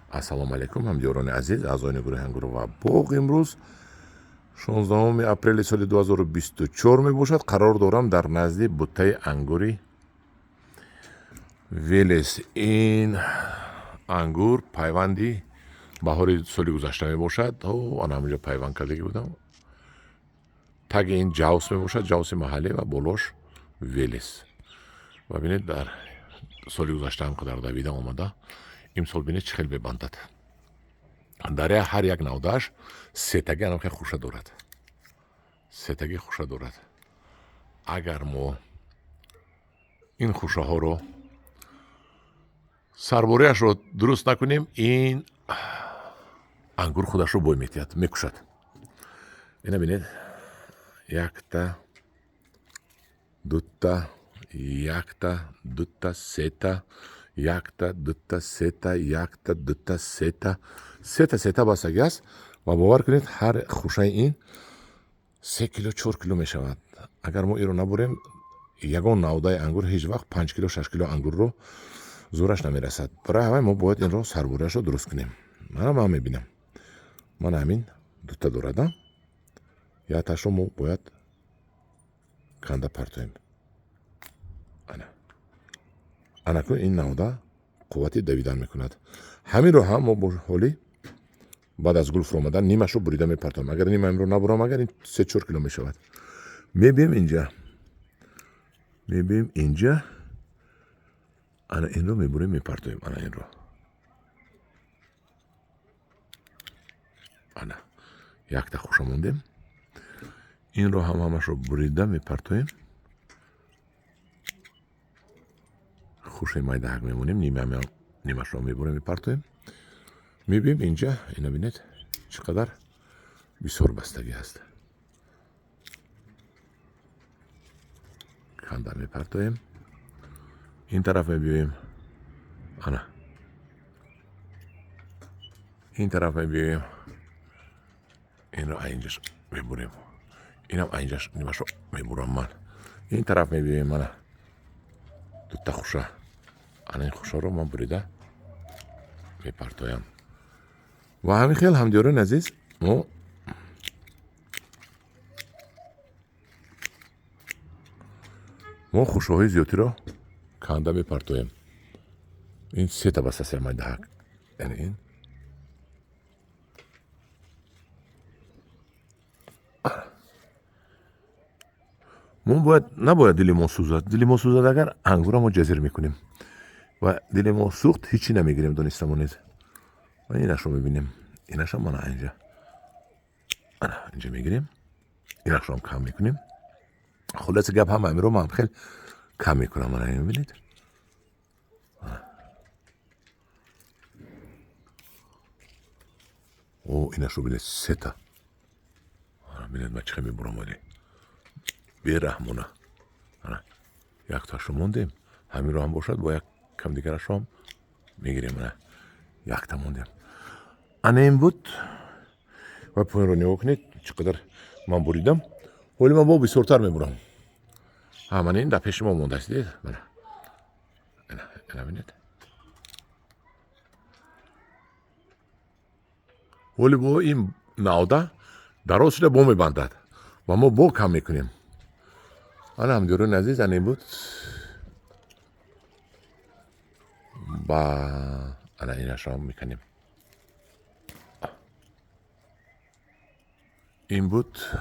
Ассалому алайкум, ҳамдиёрони азиз, аъзоёни гурӯҳи Ангур ва боғ. Имрӯз 16 апрели соли 2024 мебошад. Қарор дорам дар назди буттаи ангури Велес. Ин ангур пайванди баҳори соли гузашта мебошад. Ана ҳаминҷо пайванд кардагӣ будам. Таги ин ҷавс мебошад, ҷавси маҳаллӣ, ва болош Велес. Ва бинед, дар соли гузашта ҳам қадар давида омада, имсол бинед, чӣ хел мебандад. Дар ҳар як навдааш сетаги анамхел хуша дорад, сетаги хуша дорад. Агар мо ин хушаҳоро сарбориашро дуруст накунем, ин ангур худашро бой метиҳад, мекушад. Ина бинед: якта, дута, якта, дута, сета, якта, дута, сета, якта, дута, сета, сета, сета бастагӣ аст. Ва бовар кунед, ҳар хушаи ин 3 кило, 4 кило мешавад. Агар мо инро набурем, ягон навдаи ангур ҳеҷ вақт 5 кило, 6 кило ангурро зӯраш намерасад. Барои ҳамин мо бояд инро сарбориашро дуруст кунем. Мана, ман мебинам, мана ҳамин дута дорад, якташро мо бояд канда партоем. Ана, анакун ин навда қуввати давидан мекунад. Ҳаминро ҳам мо бо ҳоли баъд аз гул фуромадан нимашро бурида мепартоем. Агар нима инро набурам, агар ин 3-4 кило мешавад. Мебием инҷа, мебием инҷа, ана инро мебурем, мепартоем. Ана инро, ана якта хуша мондем. Инро ҳам ҳамашро бурида мепартоем, хушаи майдаҳак мемонем, нимашро мебурем, мепартоем. Мебием инҷа, ина бинед, чӣ қадар бисёр бастагӣ аст. Канда мепартоем. Ин тараф мебиёем, ана ин тараф мебиёем, инро айинҷаш мебурем, инам айинҷаш нимашро мебурам ман. Ин тараф мебиёем, ана дута хуша, ана ин хушаро ман бурида мепартоям. Ва ҳамин хел, ҳамдиёрони азиз, мо хушаҳои зиёдтиро канда мепартоем. Ин сета баста майдаҳак, яъне ин мо бояд, набояд дили мо сӯзад. Дили мо сӯзад агар, ангура мо ҷазир мекунем. Ва дили мо сӯхт, ҳечи намегирем, донистамо низ. Ва инашро мебинем, инашам мана инҷа, ана инҷа мегирем, инашроам кам мекунем. Хулоси гап, ҳама амиро ман хел кам мекунам. Мана, мебинед. О, инашро бинед, сета. Бинед, ман чӣ хел мебурам, оли бераҳмона. Якташро мондем, ҳаминро ҳам бошад, бо як кам дигарашро ҳам мегирем. Ана якта мондем, ана ин буд. Ва поинро нигоҳ кунед, чӣ қадар ман буридам. Ҳоли ман бо бисёртар мебурам. Мана ин дар пеши мо мондааст, дидед? Мана, ина бинед. Ҳоли бо ин навда дароз шуда бо мебандад ва мо бо кам мекунем. Ана, ҳамдиёрони азиз, ана ин буд. Ба ана инашро мекунем. Ин буд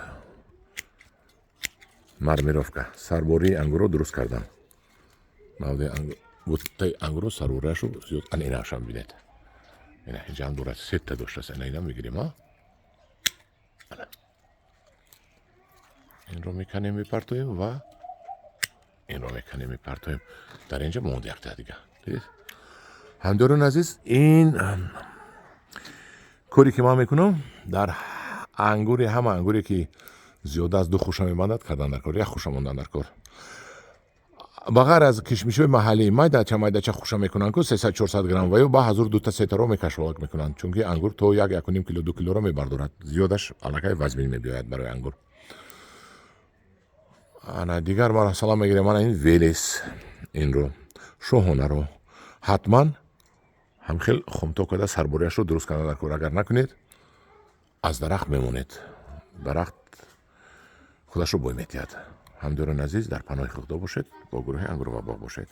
нормировка, сарбории ангурро дуруст кардам. Навдаи буттаи ангурро сарбориашро зиёд. Ана инашам бинед, ина инҷаам дорад, сета доштааст. Ана инам мегирем, а инро меканем, мепартоем ва инро меканем, мепартоем. Дар инҷа монд якта дига, дидед, ҳамдиёрони азиз? Ин коре ки ман мекунам дар ангури, ҳама ангуре ки зиёда аз ду хуша мебандад, кардан дар кор, як хуша мондан дар кор. Ба ғайр аз кишмишҳои маҳаллӣ, майдача майдача хуша мекунанд ку, 300, 400 грамм, ва ё ба ҳазур дута, сетаро мекашолак мекунанд, чунки ангур то як, 1.5 кило, 2 килоро мебардорад. Зиёдаш аллакай вазмин мебиёяд барои ангур. Ана дигар масалан мегирем, ана ин Велес, инро, Шоҳонаро ҳатман Ҳамхел хумто карда, сарбориашро дуруст карда дар кор. Агар накунед, аз дарахт мемонед, дарахт худашро бой метиҳад. Ҳамдиёрони азиз, дар паноҳи Худо бошед, бо гурӯҳи «Ангур ва боғ» бошед.